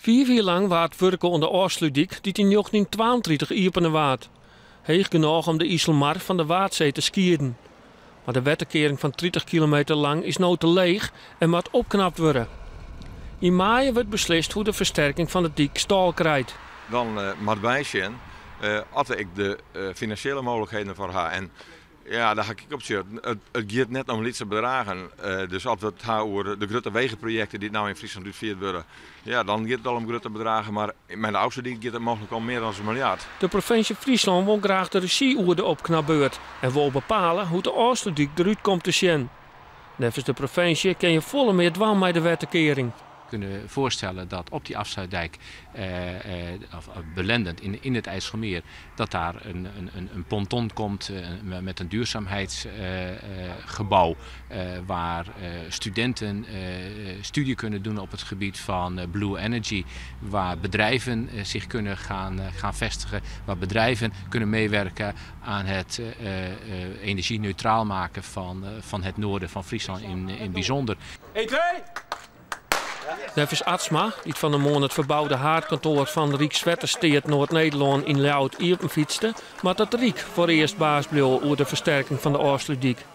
Fiif jier lang waard wurke oan de Ofslútdyk dy't yn njoggentjintwaentritich iepene waard. Heech genôch om de Iselmar fan de Waadsee te skieden. Mar de wetterkearing fan 30 kilometer lang is no te leech en moat opknapt wurde. Yn maaie wurdt beslist hoe't de fersterking fan de dyk stâl krijt. Dan moat wy sjen oft we ek de finansjele mooglikheden derfoar ha. En ja, dêr ha ik ek op tsjut. It giet net om lytse bedragen. Dus as we it ha oer de grutte wegeprojekten dy't no yn Fryslân útfierd wurde, ja, dan giet it al om grutte bedragen. Mar mei de Ofslútdyk giet it mooglik om mear as in miljard. De provinsje Fryslân wol graach de rezjy oer de opknapbeurt en wol bepale hoe't de Ofslútdyk derút komt te sjen. Neffens de provinsje kin je folle mear dwaan mei de wetterkearing. Kunnen voorstellen dat op die afsluitdijk, of belendend in het IJsselmeer, dat daar een ponton komt met een duurzaamheidsgebouw waar studenten studie kunnen doen op het gebied van blue energy, waar bedrijven zich kunnen gaan vestigen, waar bedrijven kunnen meewerken aan het energie-neutraal maken van het noorden van Friesland in bijzonder. 1, 2! Neffens Atsma, dy't fan 'e moarn it ferboude haadkantoar fan Rykswettersteat Noard-Nederlân yn Ljouwert iepenfytste, moat it Ryk foarearst baas bliuwe oer de fersterking fan de Ofslútdyk.